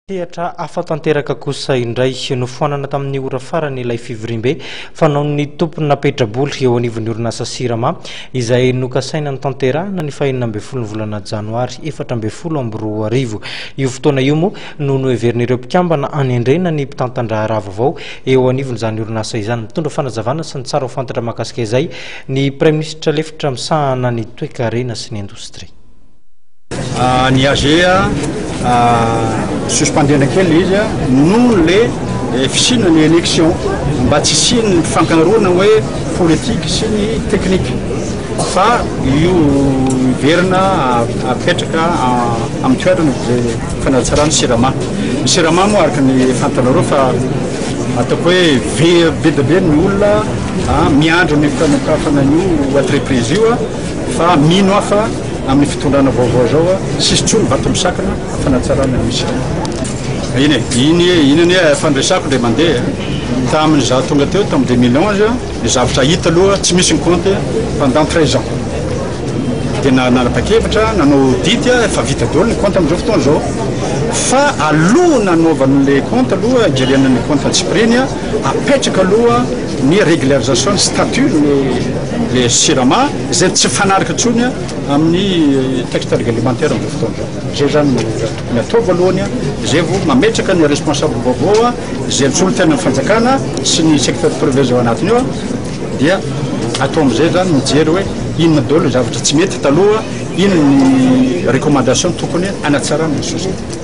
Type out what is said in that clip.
Sehatra hafa tanteraka kosa indray, nofoanana tamin'ny ora farany ilay fivoriambe fanaon'ny tompona petrabola eo anivon'ny orinasa Sirama izay nokasaina notanterahina ny faha-16 ny volana janoary 2014. Io fotoana io moa no noheverin'ireo mpikambana hanendrena ny mpitantan-draharaha vaovao eo anivon'izany orinasa izany. Mitondra fanazavana sy ny tsara ho fantatra mahakasika izay ny Praiminisitra lefitra misahana ny toekarena sy ny indostria. Ny AG suspendena kely le izy noho le fisiana ny élection mba tsy hisian'ny fifankaharoana hoe politique sy ny technique fa io hiverina apetraka amin'ny toerana izay fanatsarana Sirama. Ny Sirama moa araka ny fantanareo fa ataoko hoe ve be dia be ny olona miandry ny fanokafana an'io entreprise io fa mino aho fa Amin'ny fitondrana vaovao izao, tsisy intsony vato misakana fanatsarana ny mission. Iny e, iny e, iny anie efa niresahako indray mandeha e. Tamin'ny izaho tonga teo, tamin'ny 2011, ny zavatra hita aloha, tsy misy ny compte pendant 13 ans. Dia nanapa-kevitra, nanao audit, efa vita daholo ny compte amin'izao fotoana izao. Fa aloha nanaovan'ilay compte aloha, hijerena ny compte antsipiriany, apetraka aloha ny régularisation ny statut ny le Sirama izay tsy mifanaraka intsony amin'ny texte réglementaire amin'izao fotoana izao. Izay izany no tokony atao voalohany, izay vao mametraka ny responsable vaovao izay misolo tena ny fanjakana sy ny secteur privé izay ao anatiny ao dia atao amin'izay izany mijery hoe inona daholo ny zavatra tsy mety taloha, inona ny recommandation tokony hanatsarana ny société.